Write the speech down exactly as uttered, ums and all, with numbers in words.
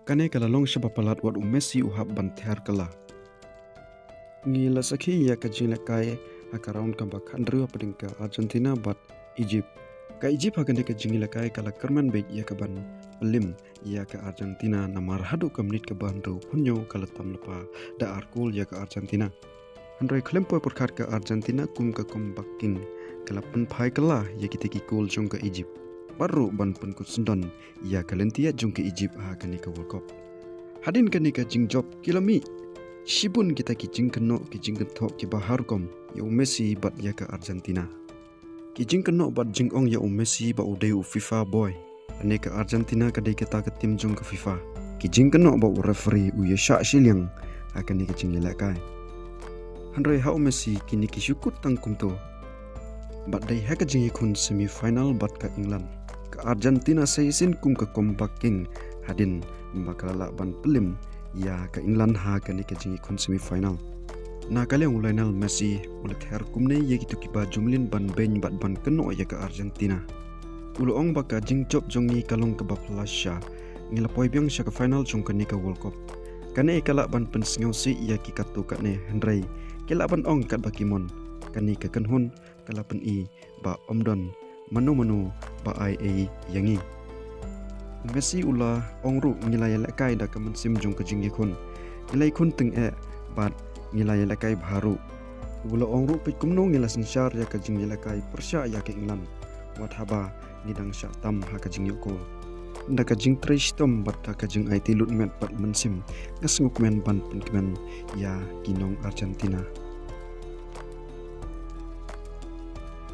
Kane ka la long shaba palat wat u Messi u hap ban ther kylla. Ngi la sakhi ïa ka jinglehkai ha ka round kaba khathynriew hapdeng ka Argentina bad Egypt. Ka Egypt ha kane ka jinglehkai ka la kyrmen beit ïa ka ban pynlem ïa ka Argentina namar haduh ka minit kaba hynriewphew hynñiew ka la tam lypa da ar kol ïa ka Argentina. Hynrei khlem poi pyrkhat ka Argentina kum ka comeback king ka la pynphai kylla ïa kita ki kol jong ka Egypt. Bad ruh ban pynkut syndon ïa ka lynti ïaid jong ka Egypt ha kane ka World Cup. Hadien kane ka jingjop ki la mih shibun kita ki jingkynnoh ki jingkynthoh kiba har rukom ïa u Messi bad ïa ka Argentina. Ki jingkynnoh bad jingong ïa u Messi ba u dei u FIFA boy. Kane ka Argentina ka dei kata ka tim jong ka FIFA. Ki jingkynnoh ba u referee u ïashah shiliang ha kane ka jingïalehkai. Hynrei ha u Messi kine ki shu kut tang kumto. Bad dei ha ka jingïakhun semi final bad ka England, ka Argentina sa ïasien kum ka comeback king hadien ba ka la lah ban pynlem ïa ka England ha kane ka jingïakhun semi final. Na ka liang u Lionel Messi u la ther kumne ïa kito kiba jumlin ban beiñ bad ban kynnoh ïa ka Argentina. U la ong ba ka jingjop jong ngi ka long kaba phylla shisha. Ngi la poi biang sha ka final jong kane ka World Cup. Kane ka lah ban pynsngewsih ïa ki katto katne hynrei ki lah ban ong katba ki mon. Kane ka kynhun ka la pyni ba ym don mano mano ba ai ei ïa ngi. U Messi u la ong ruh ngi la ïalehkai da ka mynsiem jong ka jingïakhun. Ngi la ïakhun tyngeh bad ngi la ïalehkai bha ruh. U la ong ruh peit kumno ngi la synshar ïa ka jingïalehkai pyrshah ïa ka England. Wat haba ngi dang shah tam ha ka jingïoh kol. Da ka jingtrei shitom bad da ka jingaiti lut met bad mynsiem nga sngewkmen ban pynkmen ïa ki nong Argentina.